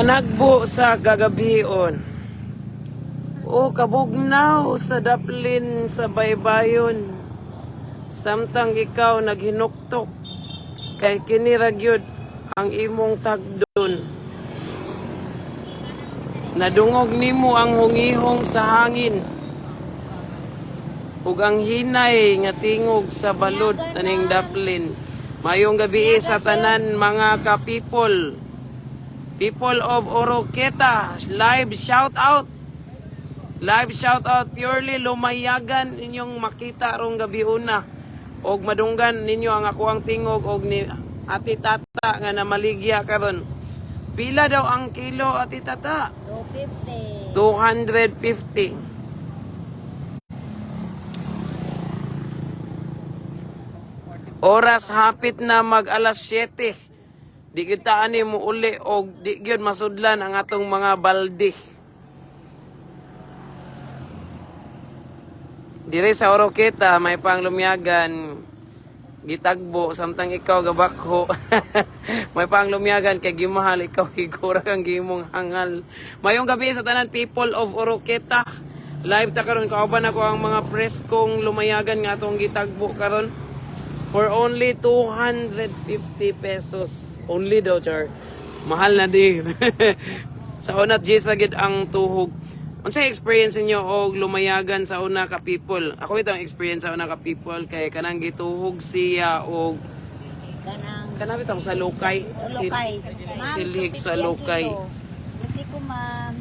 Panagbo sa kagabion. O kabugnaw sa daplin sa baybayon. Samtang ikaw naghinuktok kay kini ra gyud ang imong tagdon. Nadungog nimo ang hungihong sa hangin ug ang hinay nga tingog sa balod aning daplin. Mayong gabi sa tanan, mga ka-people. People of Oroquieta, live shout out. Live shout out, purely Lumayagan inyong makita rong gabi una. Og madunggan ninyo ang ako ang tingog og ni Ate Tata nga namaligya karon. Pila daw ang kilo, Ate Tata? 250. 250. Oras hapit na mag alas 7. Di kita ani mo uli og di gyud masudlan ang atong mga balde. Dire sa Oroquieta may pang Lumiyagan gitagbo samtang ikaw gabakho. May pang Lumiyagan kay gimahal, ikaw higura kang gimong hangal. Mayong gabi sa tanan, people of Oroquieta. Live ta karon, kauban ako ang mga preskong Lumayagan nga atong gitagbo karon for only 250 pesos only daw, char. Mahal na di. Sa una, Jis na gid ang tuhog. Unsay experience ninyo og Lumayagan sa una, ka people? Ako itong experience sa una, ka people, kay kanang gituhog siya og Kanang kanang bitong sa lukay. Lukay. Ma'am, Silhig sa 250 ang lukay. kilo. Hindi ko, ma'am.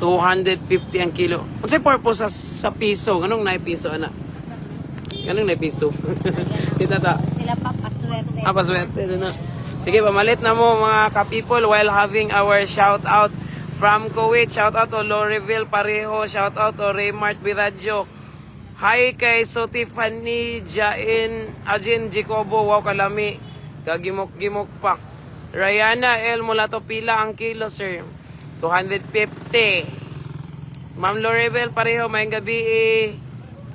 250 ang kilo. Unsay purpose sa piso? Anong na piso ana? Anong na piso? Kita ta. Sila pa paswerte. Ah, paswerte na. Sige, pamalit na mo, mga ka-people, while having our shout out from Kuwait. Shout out to Loreville Parejo. Shout out to Raymart Biradjo. Hi kay so Tiffany Jain Ajin Jacobo. Wow, kalami. Gagimok-gimok pa. Rayana El Mulato, pila ang kilo, sir? 250. Ma'am Loreville Parejo, may gabi eh.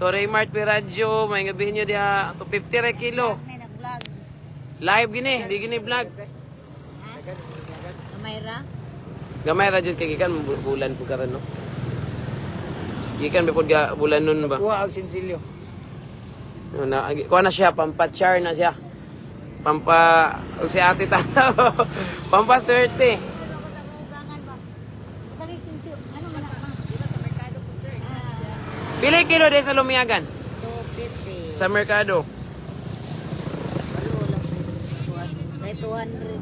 To Raymart Biradjo, may gabi inyo diha. 250 re kilo. May nag-vlog. Live gini, di gini vlog. Ha? Gamay ra? Gamay ra jud kay gikan bulan po karon, no. Gikan ba pod ga bulan nun ba? Kuha ang sinsilyo. No, na kuha na siya, pampachar na siya. Pampa og si Ate Tata. Pampa swerte. Ano ko sa ugangan ba? Utang sinsilyo. Ano man na? Di ba sa merkado po, sir? Ah, Pila kilo di sa Lumiagan? 250. Sa merkado. Walo lang. Kay 200.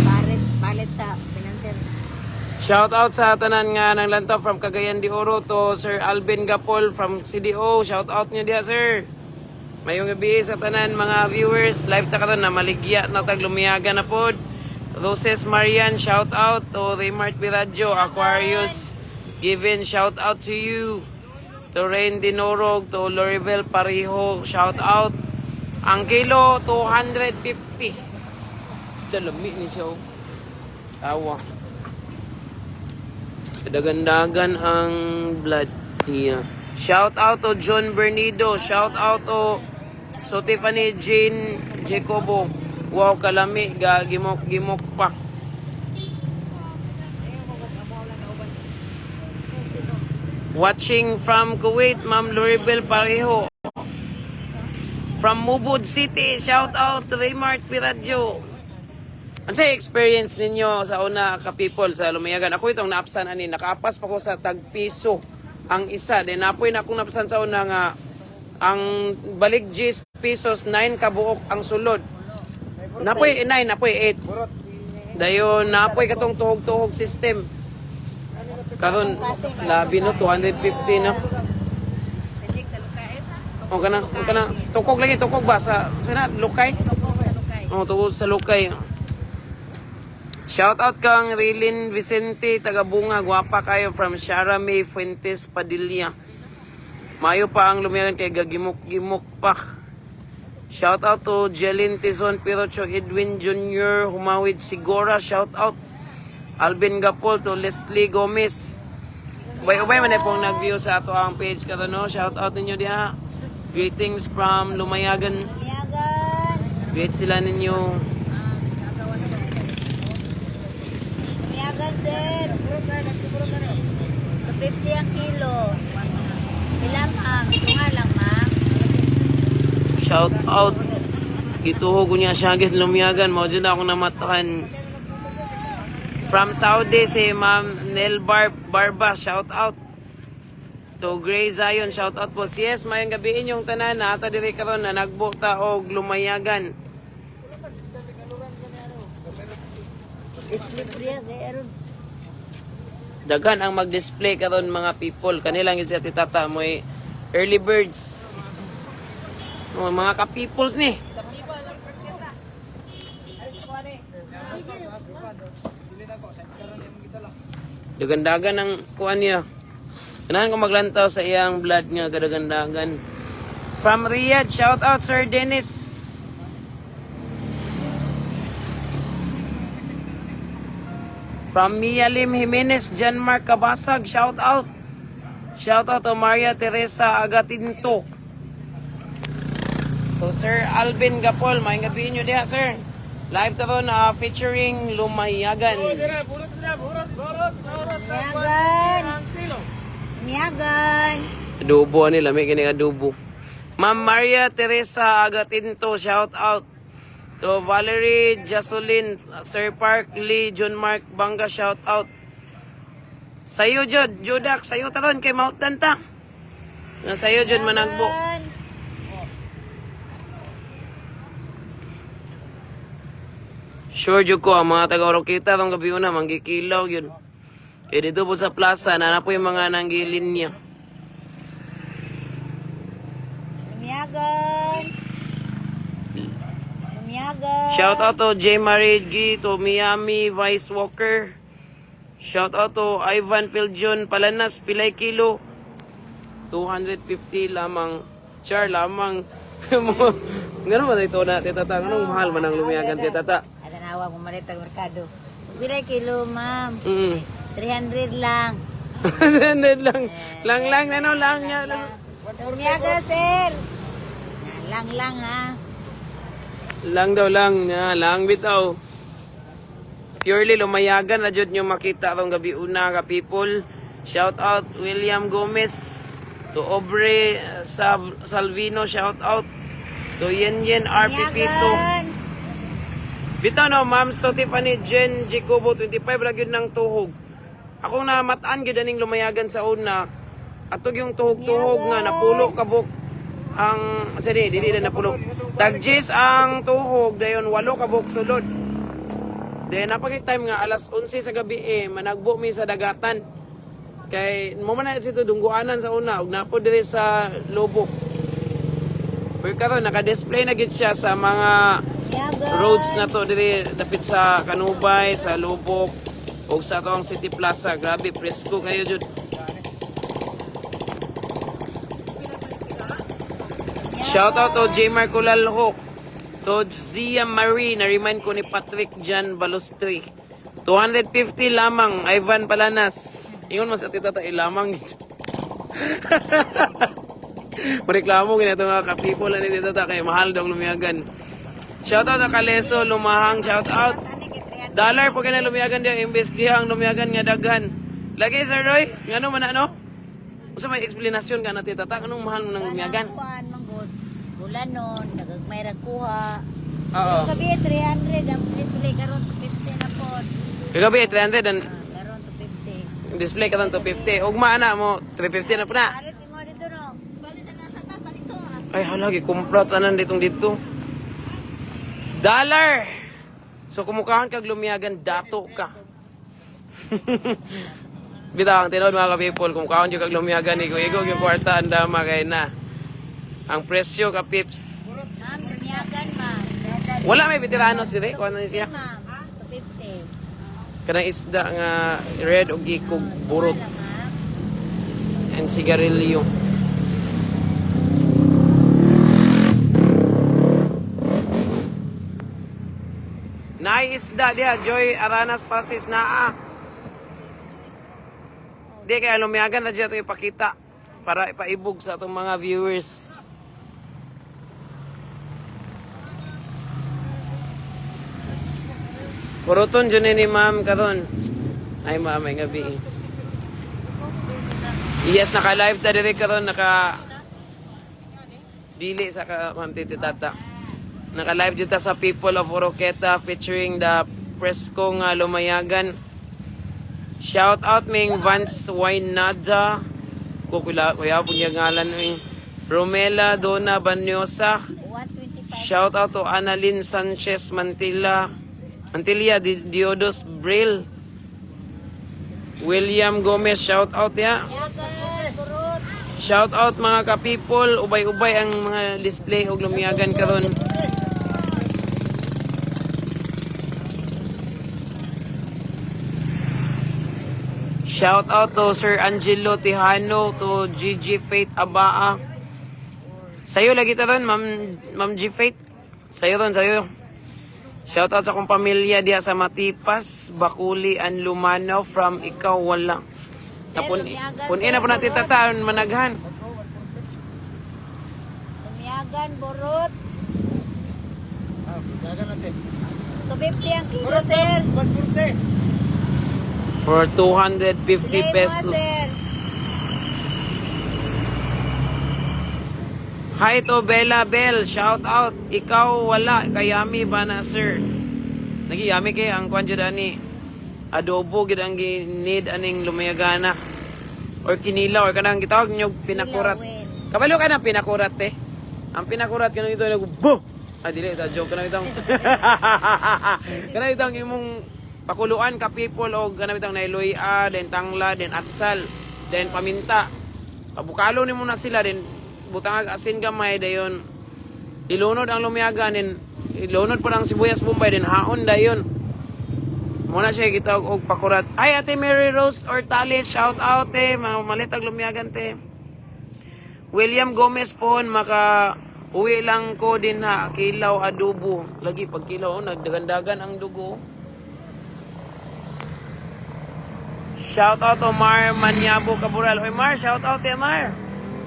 Palit, palit sa financer. Shout out sa tanan nga nang lantaw from Cagayan de Oro, to Sir Alvin Gapol from CDO. Shout out niyo diha, sir. Mayong gabi sa tanan mga viewers. Live ta karon na maligya na tag Lumiyaga na pod. Roses Marian, shout out to Raymart Biradjo, Aquarius Given, shout out to you. To Rain Dinorog, to Lorivel Parejo, shout out. Ang kilo, 250. Dalami ni siya, oh. Tawa. Dagandagan ang blood niya. Shout out to John Bernido. Shout out to so Tiffany Jane Jacobo. Wow, kalami. Gimok-gimok pa. Watching from Kuwait, Ma'am Loribel Parejo. From Mubud City, shout out to Raymart Piradjo. Unsay experience ninyo sa una, ka people, sa Lumiyagan? Ako itong naapsan ani, nakaapas pa ko sa tag piso ang isa. Then napoy na akong naapsan sa una nga ang balik 10 pesos, 9 kabuok ang sulod. Napoy 9, napoy 8. Dayon napoy katong tuhog-tuhog system. Karon labi no, 250 no. Silig sa lukay. O kanang tukog lagi, tukog ba sa na lukay? Tukog sa lukay. Oh, tugod sa lukay. Shout out kang Rilin Vicente, taga Bunga, gwapa kayo, from Shara May Fuentes Padilla. Mayo pa ang lumiyan kay gagimok-gimok pa. Shout out to Jelin Tizon Pirocho, Edwin Jr. Humawid Sigora, shout out Alvin Gapol, to Leslie Gomez. Ubay-ubay man eh pong nag-view sa ato ang page karon, no. Shout out ninyo diha. Greetings from Lumayagan. Lumiyagan. Greet sila ninyo. Shout out. Gituhog ko niya siya gid lumiyagan. Mao jud akong namatahan. From Saudi si Ma'am Nel Barba, shout out. To Gray Zion, shout out po. Yes, mayong gabi inyong tanan na ata diri karon na nagbuta og lumayagan. Display kay aron. Daghan ang mag-display karon, mga people. Kanilang yun si Ate Tata mo'y early birds. Oh, mga ka-peoples ni. Dagandagan ang kuan niya. Ganahan ko maglantaw sa iyang blood nga gadagandagan. From Riyadh, shout out Sir Dennis. From Mia Lim Jimenez, John Mark Kabasag, shout out. Shout out to Maria Teresa Agatinto. To Sir Alvin Gapol, maayong gabi inyo diha, sir. Live ta ron, featuring Lumayagan. Miyagan. Miyagan. Adobo ani, lami kini adobo. Ma'am Maria Teresa Agatinto, shout out. To Valerie Jasolin, Sir Park Lee, John Mark Banga, shout out. Sayo jud, Judak, sayo taron kay mautdan ta. Na sayo jud managbo. Miyagan. Sure jud ko ang mga taga Oroquita tong gabi una manggikilaw yun. Kay dito po sa plaza na na po yung mga nanggilinya. Miyagan. Miyagan. Shout out to J. Marie G, to Miami Vice Walker. Shout out to Ivan Filjon Palanas, pilay kilo. 250 lamang. Char lamang. Ngano ba ito na, Tita Tata? Anong mahal man ang lumiyagan, Tita Tata? At tanawa kung malit ang merkado. Pila kilo, ma'am? 300 lang. 100 lang. Lang lang, ano lang. Lang. Miyaga, sir. Na, lang lang ha. Lang daw lang, nga, lang bitaw. Purely lumayagan na jud nyo makita atong gabi una ka people. Shout out William Gomez to Aubrey Salvino, shout out to Yen Yen RPP2. Miyagan. Bitaw no, Ma'am so Tiffany Jen Jacobo 25 ra gyud ng tuhog. Ako na mataan gyud aning lumayagan sa una. Atog yung tuhog-tuhog nga napulo kabuk ang sa di dili na napulo. Tag-gis ang tuhog dayon walo kabuk sulod. Then napagay time nga alas 11 sa gabi eh managbo mi sa dagatan. Kay mo man na sito dungguanan sa una ug napo diri sa Lobok. Pero karon naka-display na gid siya sa mga Miyagan. roads na to diri dapit sa Kanubay, sa Lubok ug sa atong City Plaza. Grabe presko kayo jud. Shout out to J. Marco Lalhok. To Zia Marie, na-remind ko ni Patrick Jan Balustri. 250 lamang, Ivan Palanas. Ingon mas at tata lamang. Mareklamo gina itong mga ka-people na ni tita ta kay mahal daw ang lumiyagan. Shout out na Kaleso, Lumahang, shout out. Ano kay 300? Dollar po kina lumiyagan diya imbes diha ang lumiyagan nga daghan. Lagi Sir Roy, ngano man ano? Unsa may explanation ka na tita ta anong mahal mo nang lumiyagan? Kuan manggod. Bulanon, nagagmay ra kuha. Oo. Gabi 300 ang display karon 250 na pod. Kagabi 300 ang Ah, karon 250. display ka 250. Ugma ana mo 350 na po na. Palit mo dito no. Ay hala gikumpra tanan ditong dito. Dollar. So kumukahan kag lumiyagan dato ka. Bitaw ang tinuod mga ka-people, kung kaon jud kag lumiyagan igo-igo yung kwarta ang dama kay na. Ang presyo ka pips. Ma'am, lumiyagan ma'am. Wala may veterano si Rick, ano siya? Ma'am, 250. Kanang isda nga red og gikog burot Wala ma'am. and sigarilyo. Naay isda diha, Joy Aranas Pasis naa. Di kaya lumiyagan na dyan ito ipakita para ipaibog sa atong mga viewers. Kuruton dyan ni ma'am karon. Ay ma'am, may gabi. Eh. Yes, naka-live ta dire karon naka. Dili sa ka Ma'am Titi Tata. Naka-live dito sa People of Oroqueta featuring the presko nga lumayagan. Shout out ming Vance Wainada. Kukula kuya po niya ngalan eh. Romela Dona Banyosa. 125. Shout out to Annalyn Sanchez Mantilla. Mantilla Diodos Brill. William Gomez, shout out ya. Lumiyagan, burot. Shout out mga ka-people, ubay-ubay ang mga display og lumiyagan karon. Shout out to Sir Angelo Tijano, to Gigi Faith Abaa. Sayo lagi ta ron, Ma'am Ma'am G Faith. Sayo ron, sayo. Shout out sa akong pamilya diha sa Matipas, Bakuli and Lumano from Ikaw Wala. Napun punin na po natin tata managhan. Lumiyagan, burot. 250 ang kilo, sir. For 250 Flavor, pesos. Sir. Hi to Bella Bell, shout out. Ikaw wala, kayami ba na sir? Nagiyami kay ang kwan jud ani. Adobo gid ang need aning lumayagana. Or kinila or kanang gitawag niyo pinakurat. Kilawin. Kabalo ka na pinakurat eh. Ang pinakurat kanang ito nag boom. Ah, dili ito joke kanang itong. Kanang itong imong pakuluan ka people og kanang itong nailoy-a, then tangla, then atsal, then paminta. Pabukalo nimo na sila then butangag asin gamay dayon. Ilunod ang lumiyagan then ilunod po ang sibuyas bombay then haon dayon. Muna siya gitawag og pakurat. Ay, Ate Mary Rose Ortales, shout out eh. Mga malit ang lumiyagan te. William Gomez po, maka uwi lang ko din ha, kilaw adobo. Lagi pag kilaw, oh, nagdagandagan ang dugo. Shout out to Mar Manyabo Caboral. Oy Mar, shout out te Mar.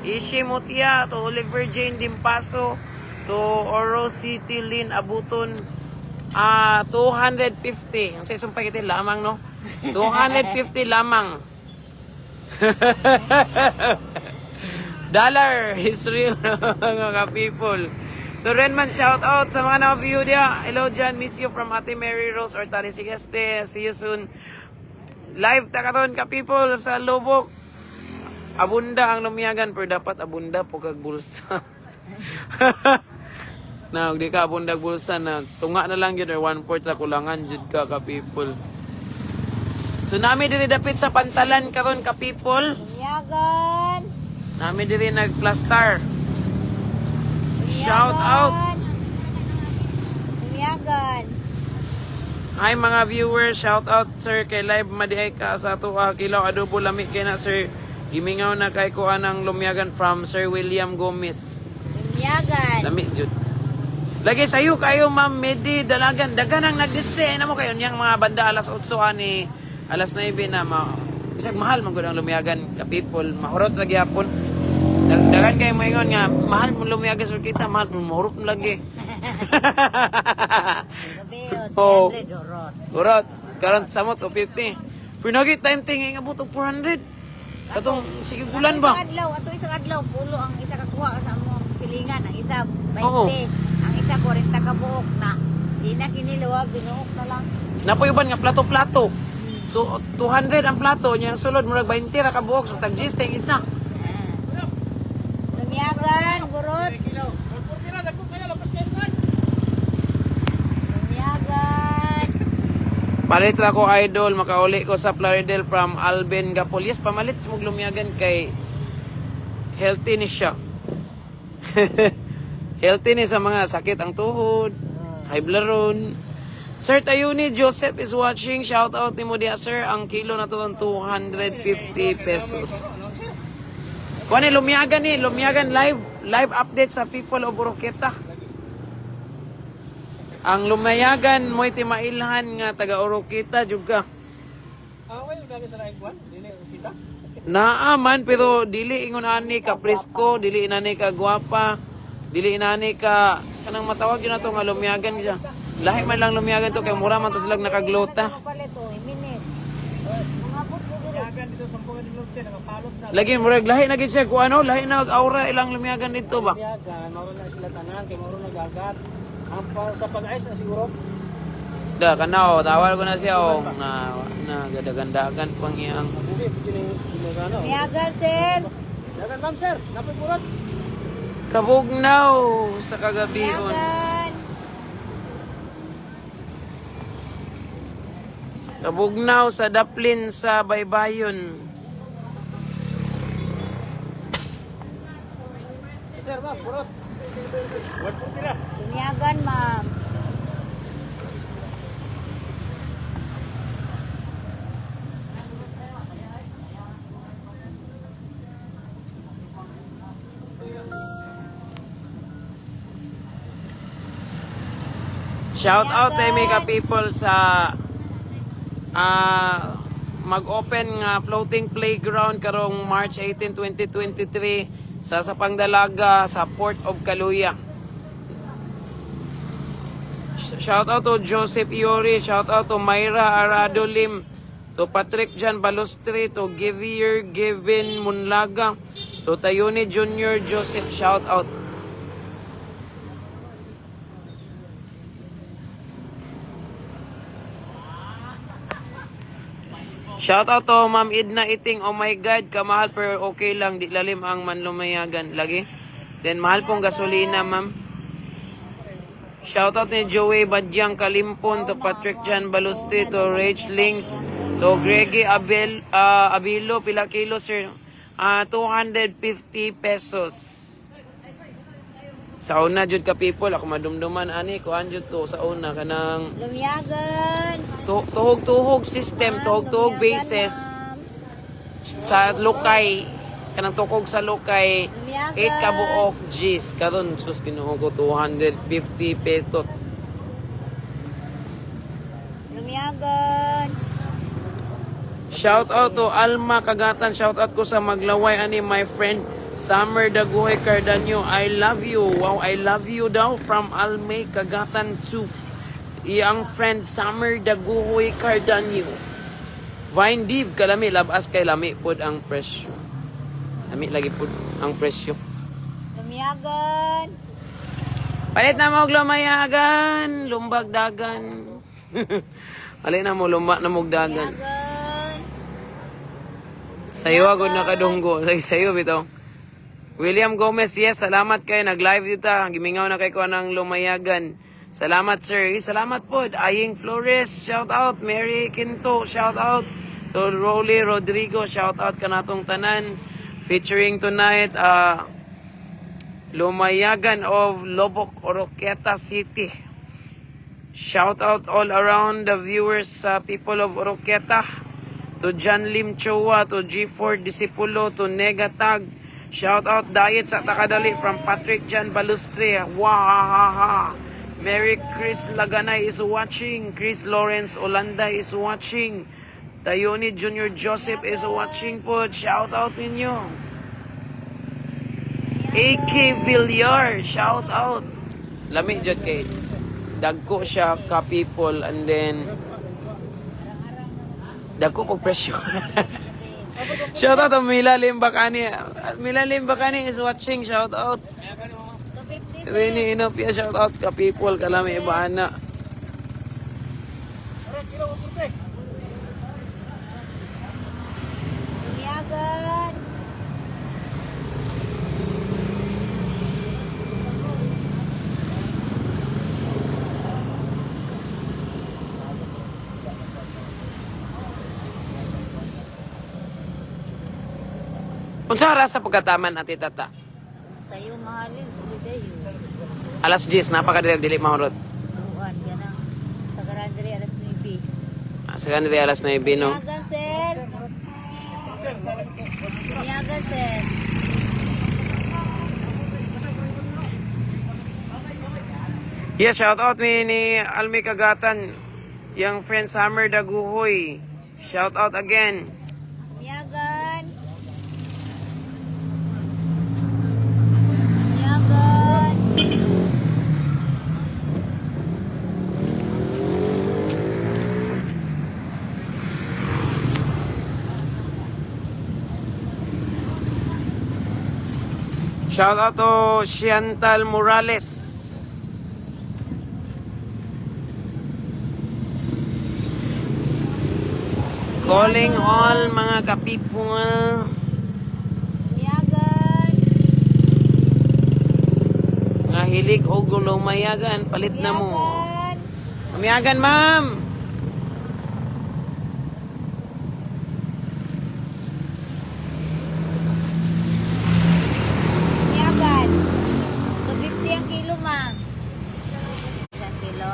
Ishi Mutia, to Oliver Jane Dimpaso, to Oro City Lynn Abuton. Ah, 250. Ang sa isang pakete lamang no. 250 lamang. Dollar is real mga ka-people. To Renman, shout out sa mga naka-view diya. Hello Jan, miss you from Ate Mary Rose Ortales. Sige, este, see you soon. Live ta karon ka people sa Lubok. Abunda ang lumiyagan pero dapat abunda po kag bulsa. Na og di ka abunda og bulsa na tunga na lang gyud or 1/4 ra kulangan jud ka ka people. So nami diri dapit sa pantalan karon ka people. Lumiyagan. Nami diri nagplastar. Shout out. Lumiyagan. Hi mga viewers, shout out sir kay live madiay ka sa ato kilaw adobo lami kay na sir. Gimingaw na kay ko anang lumiyagan from Sir William Gomez. Lumiyagan. Lami jud. Lagi sayo kayo Ma'am Medi Dalagan. Dagan ang nag-display ay namo kayo niyang mga banda alas 8 ani alas 9 na ma bisag mahal man gud ang lumiyagan ka people, mahurot lagi hapon. Dagan kayo moingon nga mahal mo lumiyagan sa kita, mahal mo mahurot mo lagi. Gabi, Oh. oh, 300 dorot. Urot, karon samot o 50. Pero nagi time ting nga og 400. Katong sige gulan ba? Ato isang adlaw, ato isang adlaw, pulo ang isa kakuha sa among silingan, ang isa 20, Oo. ang isa 40 ka buok na. Di na kinilawa, binuok na lang. Napoy uban nga plato-plato. 200 ang plato niya ang sulod murag 20 ra ka buok so tag 10 ting isa. Ah. Lumiyagan, burot. Lumiyagan. Palit ra ko idol makauli ko sa Plaridel from Alvin Gapol. Yes, pamalit mo lumiyagan kay healthy ni siya. Healthy ni sa mga sakit ang tuhod, high blood ron. Sir Tayuni Joseph is watching. Shout out ni mo diya sir. Ang kilo na to ng 250 pesos. Kuan ni lumiyagan ni, lumiyagan live live update sa people of Oroqueta. Ang lumayagan mo'y timailhan nga taga Oroqueta jud ka. Naa man pero dili ingon ani ka presko, dili inani ka gwapa, dili inani ka kanang matawag yun na to nga lumiyagan siya. Lahi man lang lumiyagan to kay mura man to silang nakaglota. Ano palit, oh, minute. Mangabot ko diri. Zamboanga del Norte, nakapalot na. Lagi murag lahi na gid siya kung ano, lahi na og aura ilang lumiyagan dito ba. Lumiyagan, mao na sila tanan kay mao na dagat. Ang pa, sa pag-ice na siguro. Da kanaw, tawal ko na siya oh na na gadagandagan pang iyang Hindi, pwede na ginagana. Lumiyagan, sir. Dagan ma'am sir, napay burot. Kabugnaw sa kagabion. Lumiyagan. Kabugnaw sa daplin sa baybayon. Sir, ma'am, burot. 140 na. Lumiyagan, ma'am. Shout out kay Mega People sa mag-open nga floating playground karong March 18, 2023 sa Sapang Dalaga sa Port of Kaluya. Shout out to Joseph Iori, shout out to Myra Arado Lim, to Patrick Jan Balostre, to Givier Givin Munlaga, to Tayuni Jr. Joseph, shout out. Shout out to Ma'am Edna Iting. Oh my God, kamahal pero okay lang. Di lalim ang manlumayagan. Lagi. Then mahal pong gasolina, ma'am. Shout out ni Joey Badyang Kalimpon, to Patrick Jan Baluste, to Rach Links, to Greggy Abel, Abilo, pila kilo, sir? 250 pesos. Sa una, jud ka people, ako madumduman, ani, kuan jud to, sa una, kanang Lumiyagan. Tuhog-tuhog system, tuhog-tuhog Lumiyagan, basis ma'am. sa lukay, kanang tukog sa lukay, Lumiyagan. 8 ka buok G's. Karon sus Ginoo ko 250 pesos. Lumiyagan. Shout out to Alma Kagatan, shout out ko sa Maglaway ani my friend Summer Daguhay Cardanio. I love you. Wow, I love you daw from Almay Kagatan 2. Iyang friend Summer Daguhoy Cardanio. Vine Div kalami labas kay lami pod ang presyo. Lami lagi pod ang presyo. Lumiyagan. Palit na mo og lumayagan, lumbag dagan. Palit na mo lumba na mo og dagan. Lumiyagan. Sayo agad nakadunggo. Say sayo bitaw. William Gomez, yes, salamat kayo. Nag-live dito. Gimingaw na kay ko ng lumayagan. Salamat, sir. Eh, salamat po. Aying Flores, shout out. Mary Quinto, shout out. To Rolly Rodrigo, shout out kanatong tanan. Featuring tonight, Lumayagan of Lobok, Oroqueta City. Shout out all around the viewers sa people of Oroqueta. To John Lim Choa, to G4 Disipulo, to Negatag. Shout out Diet sa Takadali from Patrick Jan Balustre. Wahahaha. Mary Chris Laganay is watching. Chris Lawrence Olanda is watching. Tayoni Jr. Joseph is watching po. Shout out ninyo. AK Villar, shout out. Lami jud kay dagko siya ka people and then dagko pag presyo. Shout out to Mila Limbakani. Mila Limbakani is watching. Shout out. 250, sir. Winnie Inopia, shout out ka people kalami ibana. Correct, kilo 140. Lumiyagan. Unsa oras sa pagkataman ate tata? Sayo mahalin. Pwede yun. Alas 10 napaka dili mahurot. Buwan, yan ang sa Garandre, alas 9. Sa kanila alas 9 no. Lumiyagan, sir. Lumiyagan, sir. Yes, shout out mi ni Almi Kagatan, yung friend Summer Daguhoy. Shout out again. Lumiyagan. Lumiyagan. Shout out to Chantal Morales. Calling all mga kapipul. Lumiyagan. Nga hilig og lumayagan, palit na mo. Lumiyagan. Lumiyagan, ma'am. Lumiyagan. 250 ang kilo, ma. Isang kilo.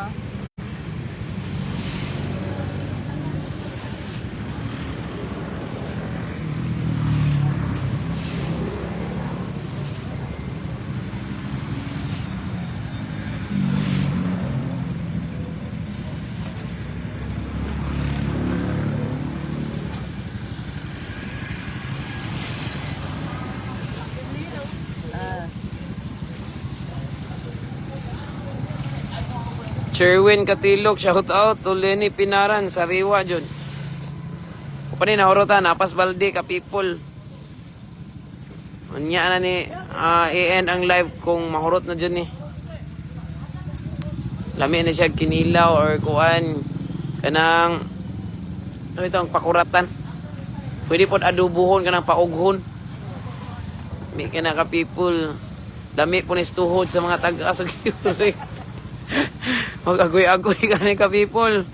Sherwin Katilok, shout out to Lenny Pinaran, Sariwa, Jun. Upanin, nahorotan, apas balde, ka-people. Unya na ni i-end ang live kung mahurot na dyan eh. Lami na siya kinilaw or kuan. Kanang, ano ito, ang pakuratan. Pwede po adubuhon, kanang paughon. Mi ka na ka-people. Lami po ni tuhod sa mga tag-asog. Mag-agoy-agoy ka ni ka-people.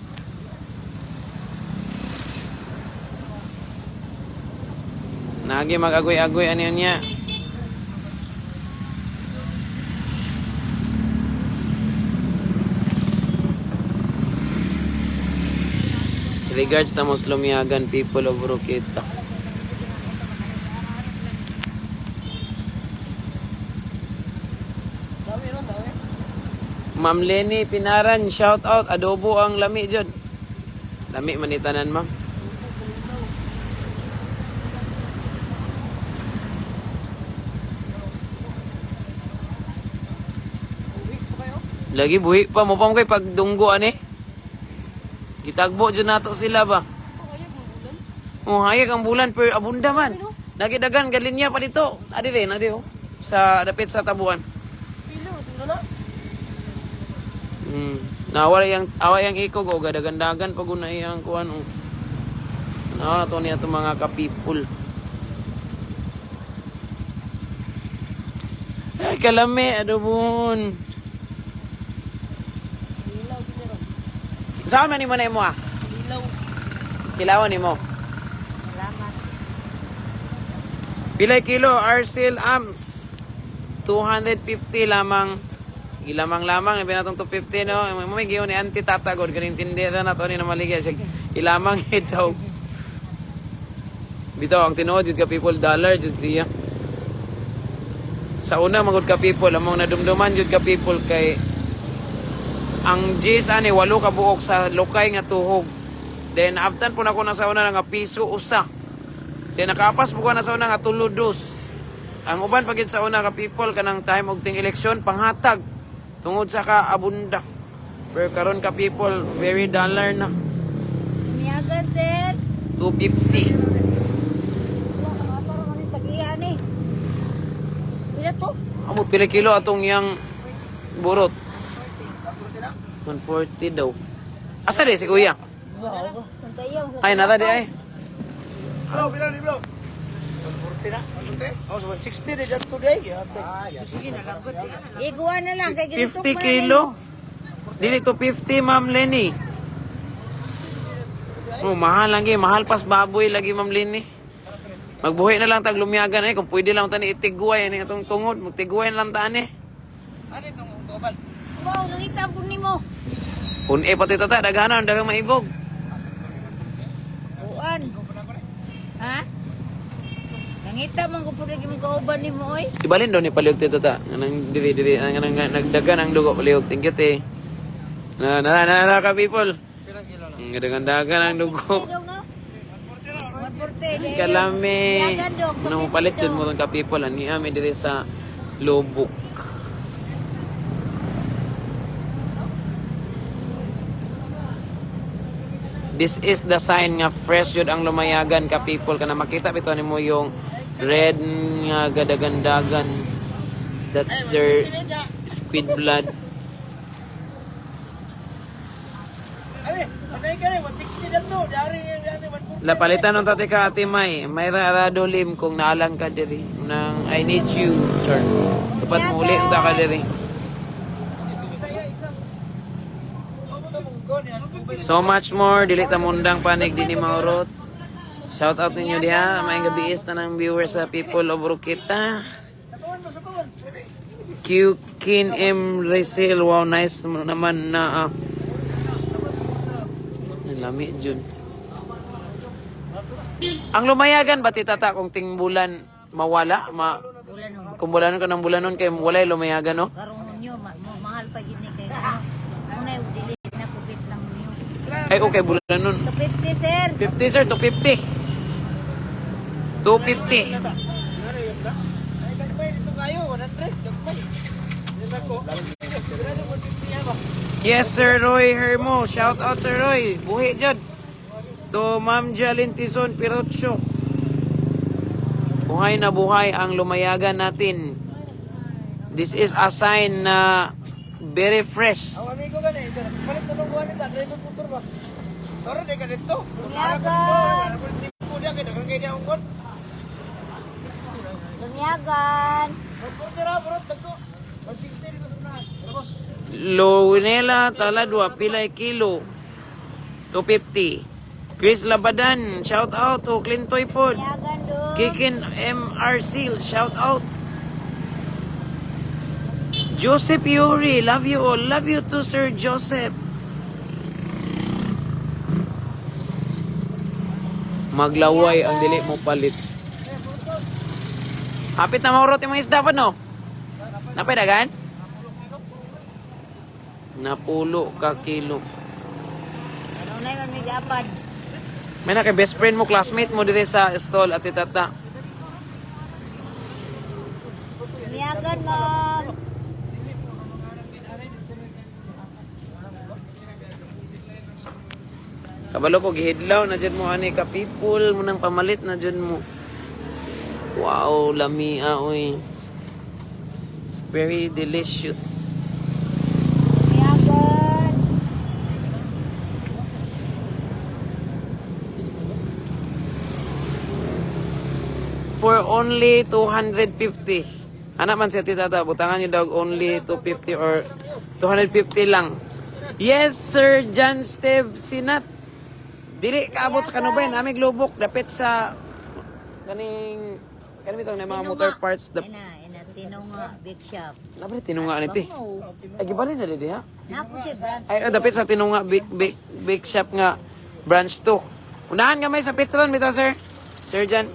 Nagi mag-agoy-agoy ano yun niya. Regards na most Lumiagan people of Rukita. Dami ron, dami. Ma'am Lenny Pinaran, shout out. Adobo ang lami dyan. Lami manitanan, ma'am. Lagi buhi pa mo pa mo kay pagdunggo ani. Gitagbo jud nato sila ba. Oh, hayag ang bulan pero abunda man. Nagidagan galinya pa dito. Adi rin, adi oh. Sa dapit sa tabuan. Pilo, sino na? Nawala yang awa yang ikog o gadagandagan pag una iyang kuan oh. Nawa to niya itong mga kapipul. Ay, kalami, adobon. Ilaw, ginero. Saan man nimo na imo ah? Ilaw. Kilawan nimo. Salamat. Pilay kilo Arcel Ams. 250 lamang. Gilamang-lamang nabi natong 250 no. May giyon ni anti tatagod ganing tindera na to ni na maligya siya. Ilamang daw. Bitaw ang tinuod jud ka people dollar jud siya. Sa una magud ka people among nadumduman jud ka people kay ang G's ani walo ka buok sa lokay nga tuhog. Then abtan po na ko na sa una nga piso usa. Then nakaapas po ko na sa una nga tuludos. Ang uban pagid sa una ka people kanang time og ting eleksyon panghatag tungod sa kaabunda. Pero karon ka people very dollar na Lumiyagan, sir. 250. Wala ka nga parang ano yung tag-iya ni. Pila to? Amo pila kilo atong iyang burot? 140 daw. Asa di si kuya? Kung tayo. Ay nara di ay. Bro, pila ni bro? 140 na? 140? Oh, so 160 na dyan today. Ah, sige na, Iguan na lang. Kay ganito 50 kilo? Dili to 50, Ma'am Lenny. Oh, mahal lagi, mahal pas baboy lagi Ma'am Lenny. Magbuhi na lang tag lumiyagan eh kung pwede lang tani itiguay ani atong tungod, magtiguay na lang ta ani. Ano itong global? Wow, nakita po ni mo. Kun eh pati tata daghanon daghang maibog. Uan. Ha? Nangita man ko po lagi mong kauban ni mo, oy. Ibalin daw ni palihog ti tata. Nang diri diri ang nang nagdagan ang dugo palihog tinggit eh. Na na na na ka people. Pirang kilo na? Ang dagan-dagan ang dugo. Dong, no? 140. Kalami. Yagan, dong. Ano mo palit yun mo tong ka people ani ami diri sa Lobok. This is the sign nga fresh jud ang lumayagan ka people kana makita bitaw nimo yung red nga gadagandagan. That's their squid blood. Ay, sanay ka rin, 160 na to. Dari yan, dari 140. Lapalitan ng tate ka, Ate May. May rado lim kung naalang ka diri. Nang I need you, Char. Dapat muli ang ka diri. So much more. Dili ta mundang panig dinhi maurot. Shout out ninyo diha. May gabi is na ng viewers sa people of Rukita. Q Kin M Rizal. Wow, nice naman na. Ang lami jud. Ang lumayagan ba titata kung tingbulan mawala ma Bulanon. kung bulanon ka ng bulanon kay walay lumayagan, no? Karong nyo, mahal pa gini kay ano. Muna yung dili na kubit lang niyo. Ay, okay, bulanon. 250, sir. 50, sir, 250. 250. Ay, gagmay dito kayo, 100, gagmay. Dito ko. Yes, Sir Roy Hermo. Shout out, Sir Roy. Buhi jud. To Ma'am Jalin Tison Pirocho. Buhay na buhay ang lumayagan natin. This is a sign na very fresh. Ang amigo gani, sir, palit na nung kuha nita, driver motor ba? Sorry, di ka dito. Lumiyagan. Tipo niya, kay daghang kay niya ang kuwan. Lumiyagan. 140 ra, bro, dagko. 160 dito sa unahan. Ano, boss? Lowenela Taladwa, pilay kilo. 250. Chris Labadan, shout out to Clintoy Pod. Lumiyagan do. Kikin MR Seal, shout out. Joseph Yuri, love you all. Love you too, Sir Joseph. Maglaway ang dili mo palit. Hapit na maurot yung mga isda pa, no? Napay dagan? Napulo ka kilo. Ano na yung may gapad. May na kay best friend mo, classmate mo dito sa stall at itata. Lumiyagan, ma'am. Kabalo ko gihidlaw na jud mo ani ka people mo nang pamalit na jud mo. Wow, lami ah, oy. It's very delicious. Lumiyagan. For only 250. Anak man siya tita ta, butangan niyo daw only 250 or 250 lang. Yes, Sir John Steve Sinat. Dili kaabot sa Kanubayan, amig lubok dapit sa kaning kaning bitong na mga motor parts dap. Ina, ina, tinunga, big shop. Labre tinunga ni ti. Bango. Ay gibalin na di ha. Napo si brand. Ay, oh, dapit sa Tinunga Big, Big, Big Shop nga branch 2. Unahan gamay sa Petron bitaw, sir. Sir Jan.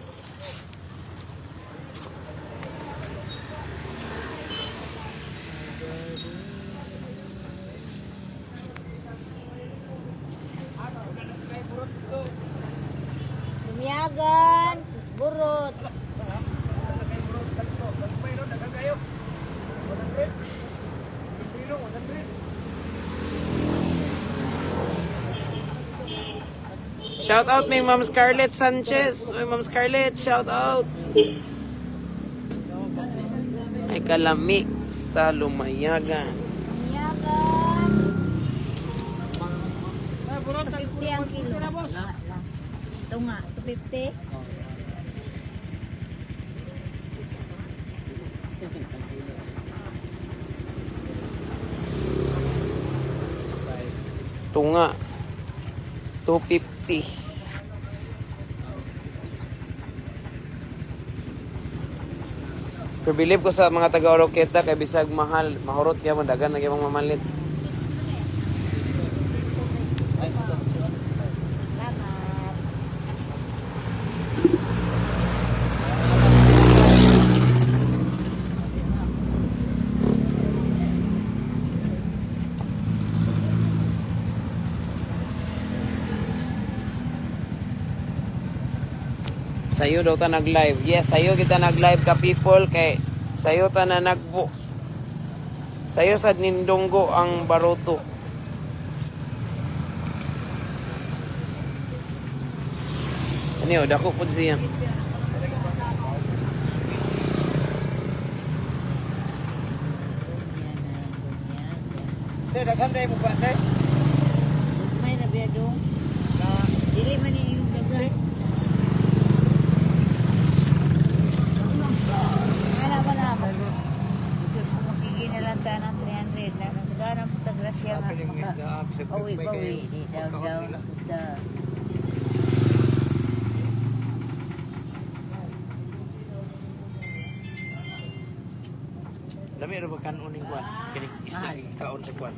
Lumiyagan. Burot. Gagmay no, daghang kayo. 100. Pino, 100. Shout out may Ma'am Scarlett Sanchez. May Ma'am Scarlett, shout out. Ay kalami sa Lumayagan. Lumiyagan. 250 ang kilo. Ito nga, 250. Tunga. 250. Pero believe ko sa mga taga Oroqueta kay bisag mahal, mahurot kaya mo dagan na gyud mamalit. Salamat. Sayo daw ta nag-live. Yes, sayo kita nag-live ka people kay sayo ta na nagbo. Sayo sad nindonggo ang baroto. Ano yun, dako po siya. Daghan tayo mo ba tayo? May na biya dong. Dili man ni yung daghan. Ana ba na? Gusto ko makigi na lang ta ng 300 na nagdana po ta grasya nga. Sabi ng isda, bisag Bawi, gagmay bawi, kayo, di down pagkaon down nila. ta. Lami ra ba kanon ning kwan? Kini isda Mahal. kaon sa kwan.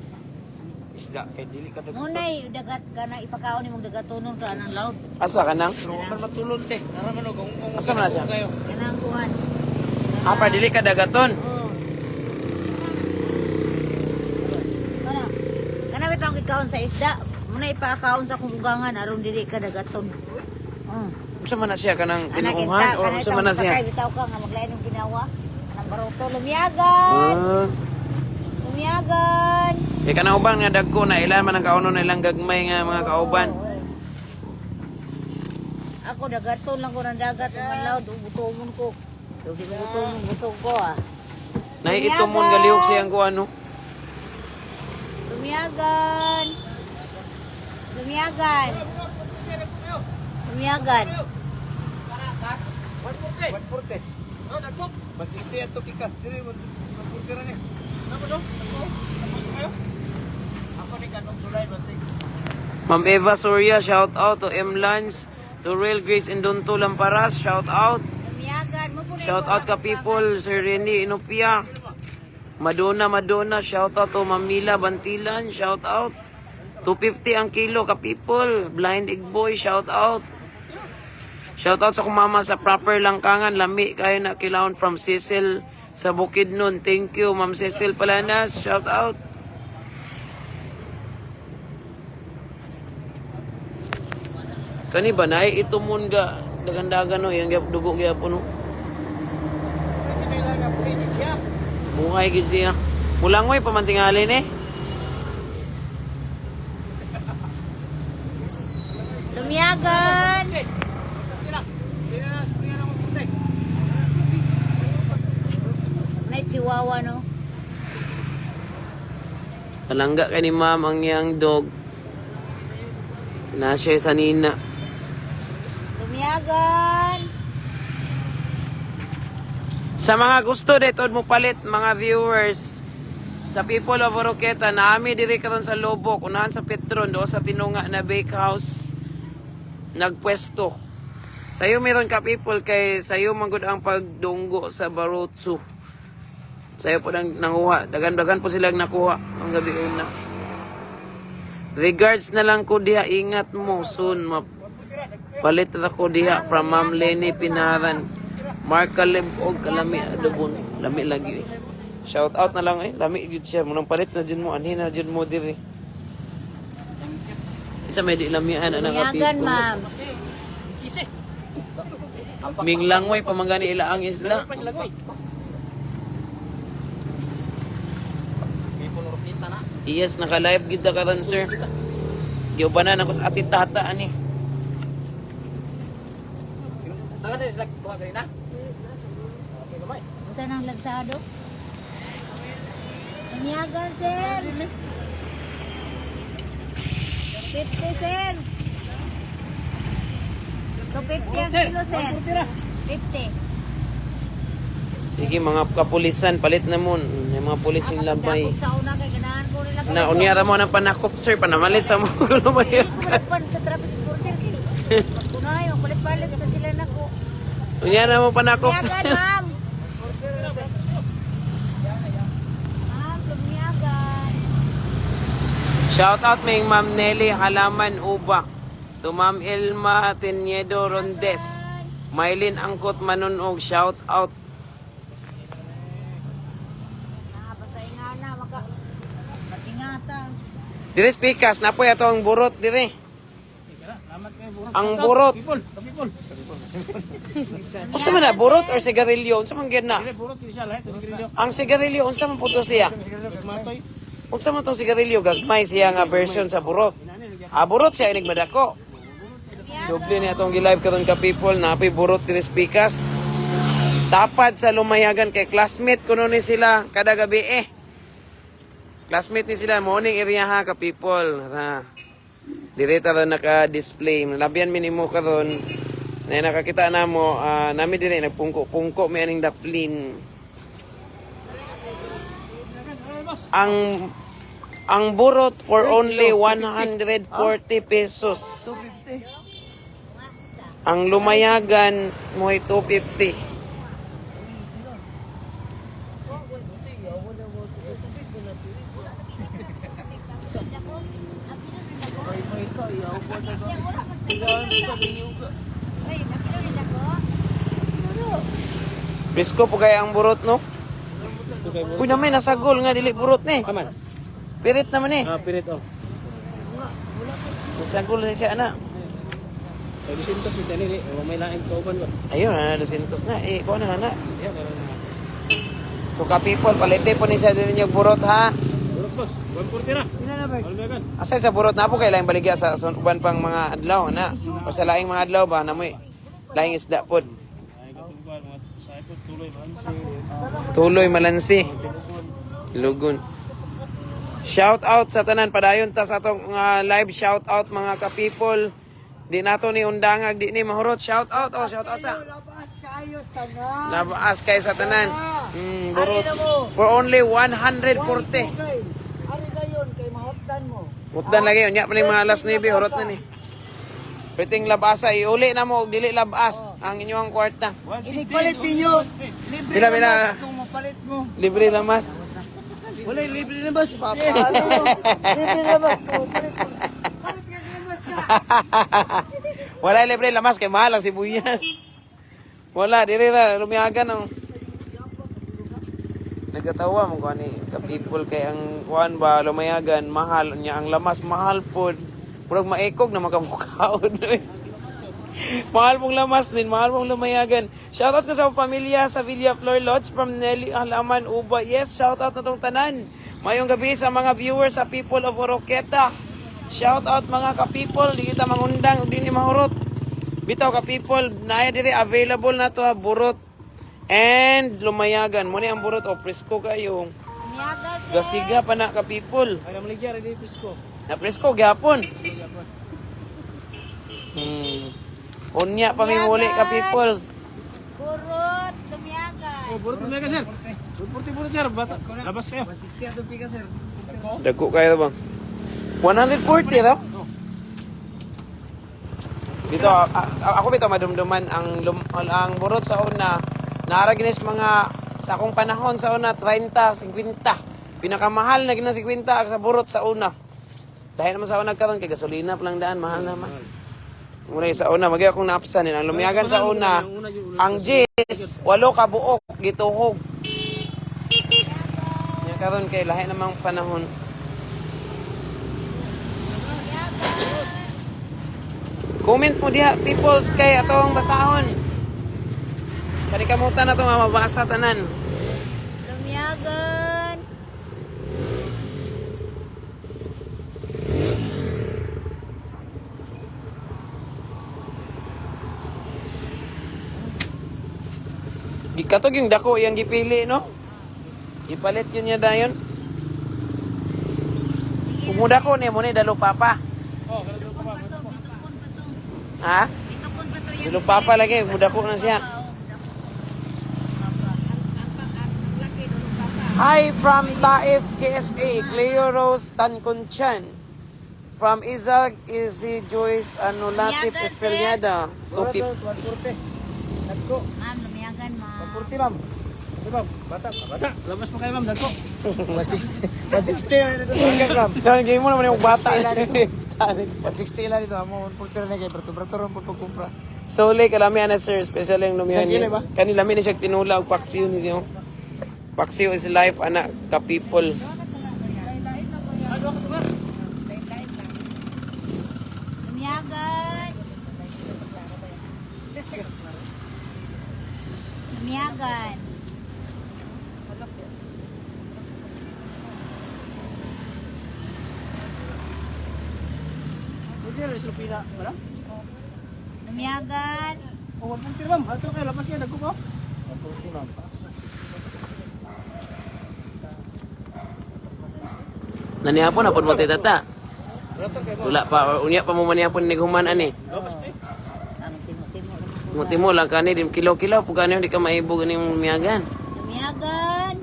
Isda kay dili ka daghan. Munay dagat ka na ipakaon nimong dagatonon ka anang loud. Asa ka nang? Pero wa man matulon te. Nara man og kung Asa man na siya? kayo. Kanang kuan. Ah, pa dili ka dagaton. Oh. Kana. Kana bitaw gikaon sa isda. Muna ipakaon sa kunggangan aron dili ka dagaton. Oh. Unsa man na siya kanang Anak tinuohan kita, o kana unsa man na siya? Patay bitaw ka nga maglain og ginawa. Anang baroto lumiyagan. Ah. Lumiyagan. Kay kanang uban nga dagko na ilan man ang kaunon na ilang gagmay nga mga kauban. Oo, oy. Ako dagaton lang ko ng dagat man loud gutomon ko. Di ko gutomon busog ko ah. Nay itumon galihok siyang kuan no. Lumiyagan. Lumiyagan. Lumiyagan. 140. Oh, dagko. 160 ato pikas diri 140 ra ni. Nako do. Nako. Ako ni kanong sulay 160. Ma'am Eva Soria, shout out to M Lance, to Real Grace Indonto Lamparas, shout out. Lumiyagan. Mo po na Shout out ka people, Sir Rene Inopia. Madonna, Madonna, shout out to Ma'am Mila Bantilan, shout out. 250 ang kilo ka people. Blind Igboy, shout out. Shout out sa kumama sa proper langkangan, lami kayo na kilawon from Cecil sa Bukidnon. Thank you, Ma'am Cecil Palanas, shout out. Kani ba nay ito mun ga dagandagan no yang gyap dugo gyapon no. Buhay gid siya. Mulangoy pamantingali ni. Lumiyagan. May chihuahua no. Palangga kay ni ma'am ang iyang dog. Na siya sa nina. Lumiyagan. Sa mga gusto dito mo palit mga viewers sa people of Oroqueta naami diri karon sa Lobok unahan sa Petron do sa Tinunga na Bakehouse nagpwesto. Sayo meron ka people kay sayo man gud ang pagdunggo sa Barotso. Sayo po nang nanguha, dagan-dagan po silang nakuha ang gabi una. Regards na lang ko diha, ingat mo soon ma palit ra ko diha from Ma'am Lenny Pinaran. Mark Caleb og kalami adobon, lami lagi eh. Shout out na lang eh, lami gyud siya munang palit na jud mo anhin na jud mo diri. Isa may di lamian ana ka Lumiyagan, people. ma'am. Minglangoy pamangani ila ang isla. Yes, naka-live gid ta karon sir. Giubanan ako sa ating tata ani. Dagan ni sila kuha kanina. Unsa nang lagsado? Lumiyagan, sir. 50, sir. 250 ang kilo, sir. 50. Sige mga kapulisan, palit na mo. Yung mga pulising labay. Sa una kay ganahan ko nila. Na unya ra mo ng panakop sir, panamalit sa mo Hindi lumayo. ko malagpan sa traffic enforcer kay. Pagkunayo, palit-palit na sila nako. Unya ra mo panakop. Lumiyagan, ma'am. Ma'am, lumiyagan. Shout out may Ma'am Nelly Halaman Uba. To Ma'am Elma Teniedo Rondes. Mylene Angkot Manunog, shout out. Ah, basta ingana maka patingatan. Dire speakers, napoy ato ang burot dire. Ang burot. People, people. Unsa man na burot or sigarilyo? Unsa man gyud na? Burot kini siya lahat sigarilyo. Ang sigarilyo unsa man pud to siya? Matoy. Unsa man tong sigarilyo gagmay siya nga version sa burot. Ah, burot siya inig madako. Doble ni atong gi-live karon ka people na apoy burot diri speakers. Tapad sa lumayagan kay classmate kuno ni sila kada gabi eh. Classmate ni sila morning area ha ka people. Ha. Dire ta ron naka-display. Labian mi nimo karon. Na nakakita na mo, nami dire nagpungko-pungko mi aning daplin. Ang burot for only 140 pesos. 250. Ang lumayagan mo ay 250. Presko po kaya ang burot, no? Uy, naman, nasagol nga, dili burot ni. Aman. Pirit naman eh. Ah, pirit oh. Nasagol na siya, ana. Kay 200 ni tanili, o may lain kauban ba? Ayun, na, 200 na. Eh, kuha na, na. Yan, meron na. So, ka-people, palite po ni siya din yung burot, ha? Burot boss, 140 na. Lumayagan. Aside sa burot na po, kailangan baligya sa uban pang mga adlaw, na. O sa laing mga adlaw ba, na mo'y laing isda pod. Ay, katungkuan, mga sa ipod, tuloy, malansi. Tuloy, malansi. Tinugon. Lugon. Shout out sa tanan padayon ta sa atong live shout out mga ka-people. Di nato ni undangag di ni mahurot. Shout out, oh, shout out sa. Labas kayo tanan. Labaas kay sa tanan. Burot. For only 140. Kay ari dayon kay mahotdan mo. Hutdan lagi unya pa ni mga alas 9 hurot na ni. Perting labasa iuli na mo og dili labas ang inyong kwarta. Inigpalit ninyo. Libre Pila, pila. lamas kung mapalit mo. Libre lamas. Wala libre lamas papa. Ano? Libre lamas kung mapalit mo. Palit ka lamas ka. Wala libre lamas kay mahal ang sibuyas. Wala dili ra lumiagan ang nagkatawa mo kuan ni ka people kay ang kuan ba lumayagan mahal niya ang lamas mahal pod. Murag maekog na makamukaon. Mahal pong lamas din, mahal pong lumayagan. Shoutout ko sa pamilya sa Villa Flor Lodge from Nelly Alaman Uba. Yes, shoutout na tong tanan. Mayong gabi sa mga viewers sa people of Oroqueta. Shoutout mga ka-people, di kita mangundang, di ni mahurot. Bitaw ka-people, naaya diri available na to ha, burot. And lumayagan. Muna ang burot, o presko kayo. Lumiyagan. Gasiga pa na ka-people. Ay, namaligya rin yung pisko. Na presko, gyapon. Unya pa may muli ka peoples. Burot, lumiyagan. Oh, burot lumayagan, sir. 140 burot, sir. Bata, labas kayo. 160 atong pika sir. Dagko kayo ba? 140 raw? Dito ako bitaw madumduman ang burot sa una naara ginis mga sa akong panahon sa una 30, 50. Pinakamahal na gina 50 sa burot sa una. Dahil naman sa una karon kay gasolina pa lang daan mahal naman. Muna sa una magay akong naapsan ang lumiyagan sa una ang Jis walo ka buok gituhog. Nya karon kay lahi namang panahon. Comment mo diha peoples kay atong basahon. Panikamutan na to nga mabasa tanan. Lumiyagan. Gikatog yung dako iyang gipili no. Ipalit yun niya dayon. Kung mo dako ni mo ni dalo papa. Oh, ganun pa ba? Itukon pa to. Ha? Itukon pa to yan. Dalo papa lagi mo dako na siya. Hi from Taif KSA, Cleo Rose Tanconchan. From Isaac Izzy Joyce Anulatip Miyagan, sir. Esteliada. Burot, Tupip. 140. Dagko. Ma'am, lumiyagan, ma'am. 140, ma'am. Di ba? Bata, bata. Labas mo kayo, ma'am. Dagko. 160. 160 lang dito pika ma'am. Kaya game mo naman yung bata. 160 lang dito amo 140 na kay brato brato ron pud pagkumpra. Sole, kalami ana sir, special yung lumihan Isang niya. kilo ba? Kani lami ni siya tinula og paksiw ni siya. Paksiw is life ana ka people. Lumiyagan. Lumiyagan. Pwede rin, Lupina. Wala? Lumiyagan. Oh, 140, ma'am. Ato kayo, labas kayo. Dagko ko. 140 ma'am. Nanihapon na pod mo, tita. Wala kay mo. Wala pa unya pa mo manihapon ni human ani. Ang timo-timo lang ko. Mutimo lang kani din kilo-kilo pug ani di ka maibog ani mong lumiyagan. Lumiyagan.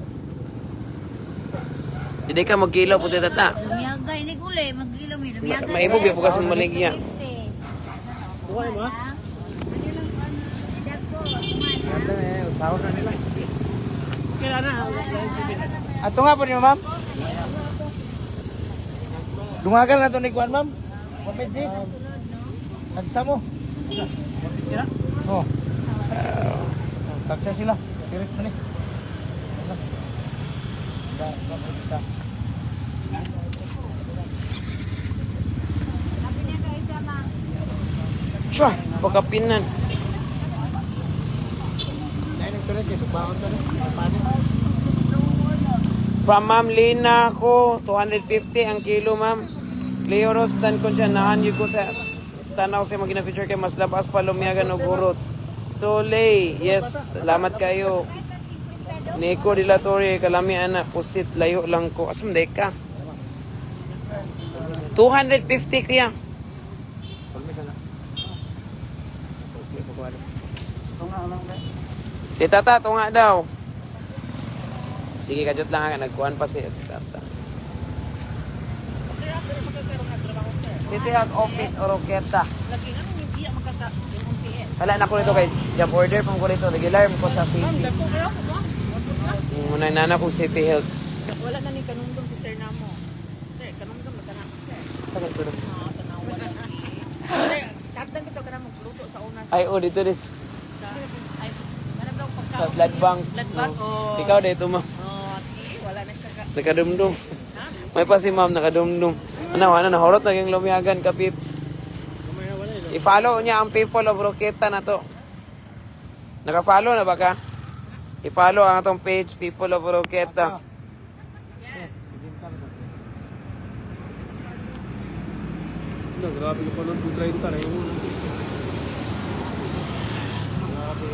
Di ka magkilo po, tita. Lumiyagan. Ini gulay. Maglilo mi. Lumiyagan. Maibog ya po kasi maligya. Buhay mo, ha? Usahon na nila. Okay na. Ato nga po niyo, ma'am. Dungagan na to ni Kuan, ma'am. Pamedis. Tagsa mo. Oh. Tagsa sila. Direct mo ni. Sure, pagkapinan. Dahil nagtuloy kay subaon to ni. Paano? From Ma'am Lina ko, 250 ang kilo, ma'am. Cleo Rostan ko siya, nahanyo ko sa tanaw sa mga gina-feature kay mas labas pa lumiyagan og urot. Soleil, yes, salamat kayo. Nico de la Torre, kalami ana, pusit, layo lang ko. Asam day ka? 250 kuya. Pagmisa na. Okay, pagkuhan. Tita ta, tunga daw. Sige, kajot lang ha, nagkuhan pa si tata. City Health Office, Oroqueta. Lagi nga nung hindi makasa yung PS. Wala na ko nito kay job order pang ko nito. Regular mo ko sa city. Dako kayo ko ba? Muna nana kong City Health. Wala na ni kanumdum si Sir Namo. Sir, kanumdum na tanan sir. Sa ko Ah, tanawa lagi. Sir, tagdan bitaw ka na magluto sa una sa Ay, oh, dito dis. sa ay manam daw pagkaon. Sa blood bank. Blood bank No. oh. Ikaw dito, ma'am. Oh, see, wala na siya ka. Nakadumdum. May pa si ma'am nakadumdum. Ano, ano, nahurot na yung lumiyagan ka, pips. I-follow niya ang people of Roqueta na to. Naka-follow na ba ka? I-follow ang atong page, People of Roqueta. No, grabe ka pa nun. 230 na yun. Grabe,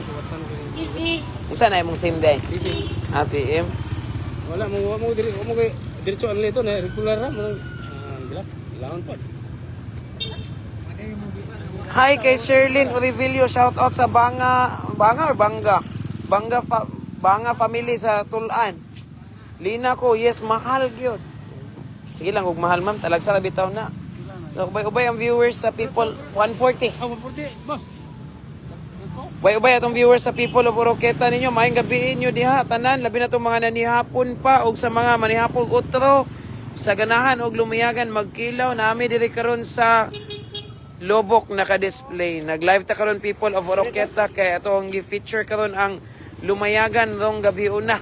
watan ko yun. Unsa na imong same day? Sige. ATM. Wala mo mo diri mo kay diretso ang lito na regular ra mo. Ah, gila. Ilaon pa. Hi kay Sherlyn Orivilio, shout out sa Banga, Banga or Bangga? Bangga fa, Banga family sa Tulan. Lina ko, yes, mahal gyud. Sige lang, ug mahal ma'am, talagsa ra bitaw na. So ubay-ubay ang viewers sa people 140. Ah, 140, boss. Ubay-ubay atong viewers sa people of Oroqueta ninyo, maayong gabi inyo diha tanan, labi na tong mga nanihapon pa og sa mga manihapon otro sa ganahan og lumiyagan magkilaw nami diri karon sa Lobok naka-display. Nag-live ta karon people of Oroqueta kay ato ang gi-feature karon ang lumayagan rong gabi una.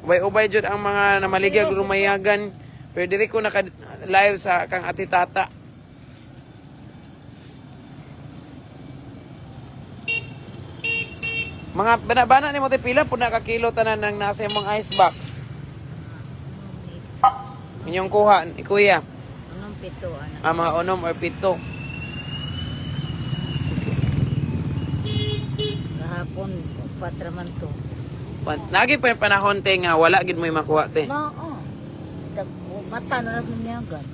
Ubay-ubay jud ang mga namaligya og lumayagan. Pero diri ko naka-live sa kang Ate Tata. Mga bana-bana ni mo te pila pud na ka kilo tanan ng nasa imong ice box. Inyong kuha ni kuya, Anong pito, anak? ang mga unom or pito. Kahapon, patraman to. Lagi pa yung panahon te nga wala gid mo'y makuha te. Ma, oh. Sa mata na lang lumiyagan.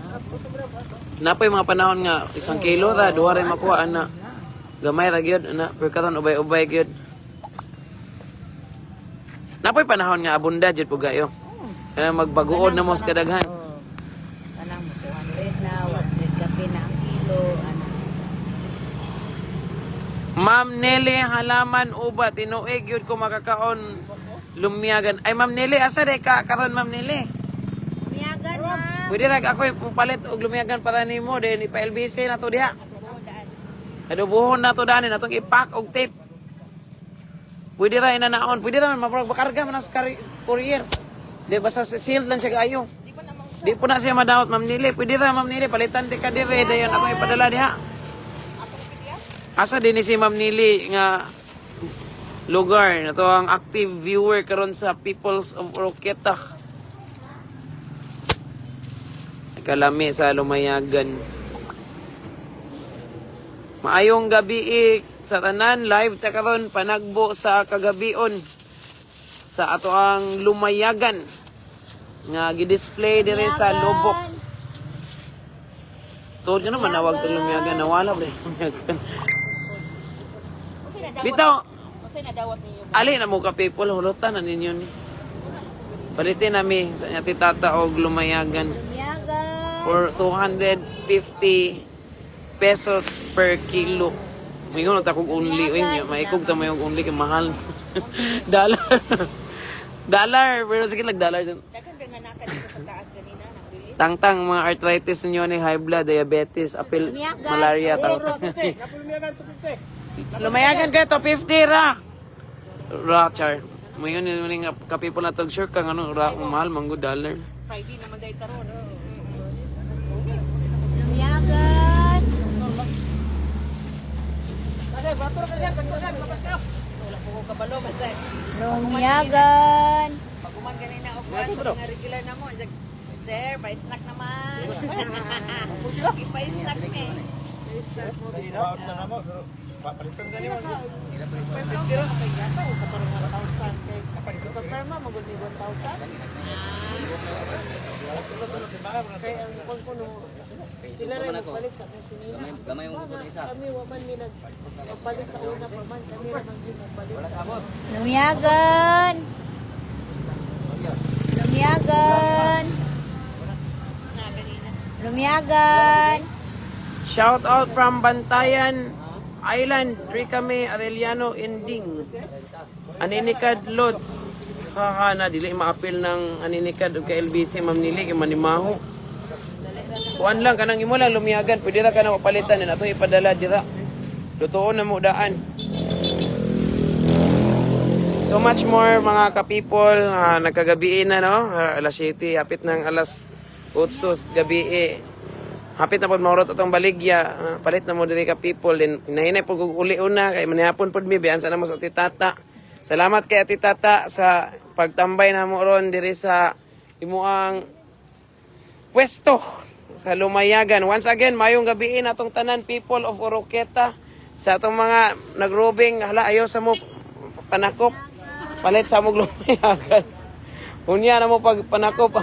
Napay mga panahon nga isang kilo ra, duha ra makuha ana. Gamay ra gyud ana, pero karon ubay-ubay gyud. Napay panahon nga abunda jud pud kayo. Kana magbaguon na mo sa kadaghan. Oh. Kanang mo 200 na, 100 kape na ang kilo, anak. Ma'am Nelly halaman uba tinuig gyud ko makakaon lumiyagan. Ay Ma'am Nelly asa day ka karon Ma'am Nelly? Lumiyagan, ma'am. Pwede ra ako palit og lumiyagan para nimo then ipa LBC na to diha. Adobohon na to dani natong ipack og tape. Pwede ra inanaon, pwede ra man mapurag bakarga man ang sa courier. Di basta sealed lang siya kaayo. Di po na siya madawat Ma'am Nili. Pwede ra Ma'am Nili palitan di ka dire dayon ako ipadala diha. Asa din ni si Ma'am Nili nga lugar na to ang active viewer karon sa Peoples of Oroqueta. Kalami sa Lumayagan. Maayong gabi eh, sa tanan live ta karon panagbo sa kagabion sa ato ang Lumayagan. Nga gi-display dire sa Lobok. Tuod nga naman nawag tag lumiyagan, nawala ba yung lumiyagan. Bitaw. Ali na mo ka people, hulutan na ninyo ni. Palitin nami sa ati tata og lumayagan Lumiyagan. for 250 pesos per kilo. Mingon ta kog only, uy, nya, maikog ta mayong only kay mahal. Dollar. Dollar, pero sige lag dollar din. Tangtang mga arthritis ninyo ni high blood, diabetes, apil, Lumiyagan. malaria, tangtang. Lumayagan kayo to 50 ra. Ra char. Mayon yun nga kapipo na tag sure kang ano ra mahal mango dollar. Lumiyagan. Lumiyagan. Pag-uman ganina og kuan sa mga regular na mo. Sir, pa-snack naman. Ipa-snack ni. Paot na nga mo, pero papalitan ka niyo. Sila rin magpalit sa Sinina. Gamay mo ko isa. Kami waman mi nagpalit sa una pa man. Kami ra man gyud magpalit sa Lumiyagan. Lumiyagan. Lumiyagan. Shout out from Bantayan Island, Ricame Arellano Ending. Aninikad Lods. Haha na dili maapil ng Aninikad ug KLBC Ma'am Nili kay manimaho. Kuan lang kanang imo lang lumiyagan, pwede ra ka na mapalitan din ato ipadala dira. Lutuon na mo daan. So much more mga ka-people, nagkagabi na no, alas 7, hapit ng alas 8 gabi. Hapit na pod mahurot atong baligya, palit na mo diri ka people din hinahinay pod kog uli una kay manihapon pod mi biyan sa namo sa titata. Salamat kay Ate Tata sa pagtambay namo ron diri sa imuang pwesto sa Lumayagan. Once again, mayong gabiin atong tanan people of Oroqueta sa atong mga nagrobing hala ayaw sa mo panakop palit sa amog Lumayagan. Unya na mo pag panakop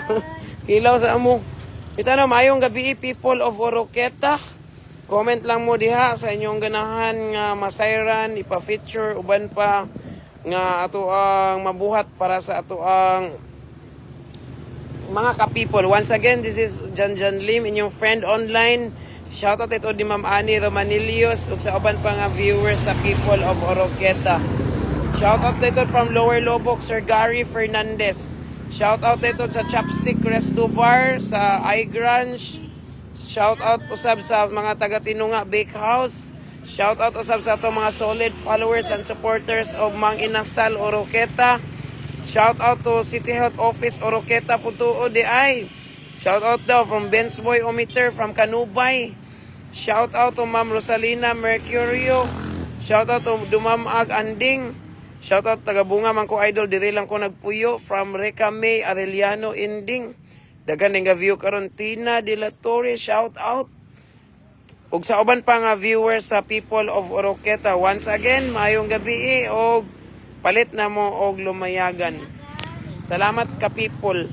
kilaw sa amo. Ito na mayong gabi people of Oroqueta. Comment lang mo diha sa inyong ganahan nga masayran, ipa-feature uban pa nga ato ang mabuhat para sa ato ang mga ka-people. Once again, this is Jan Jan Lim, inyong friend online. Shoutout ito ni Ma'am Ani Romanilios ug sa uban pa nga viewers sa people of Oroqueta. Shoutout dito from Lower Lobok, Sir Gary Fernandez. Shoutout dito sa Chopstick Resto Bar, sa iGrunge. Shoutout usab sa mga taga Tinunga Bakehouse. Shoutout usab sa atong mga solid followers and supporters of Mang Inasal Oroqueta. Shout out to City Health Office Oroqueta Putuo DI. Shout out daw from Benz Boy Omiter from Kanubay. Shout out to Ma'am Rosalina Mercurio. Shout out to Dumamag Anding. Shout out taga Bunga man ko idol diri lang ko nagpuyo from Reca May Arellano Inding. Daghan nga view karon Tina De La Torre, shout out. Ug sa uban pa nga viewers sa people of Oroqueta, once again, maayong gabi og palit na mo og lumayagan. Salamat ka people.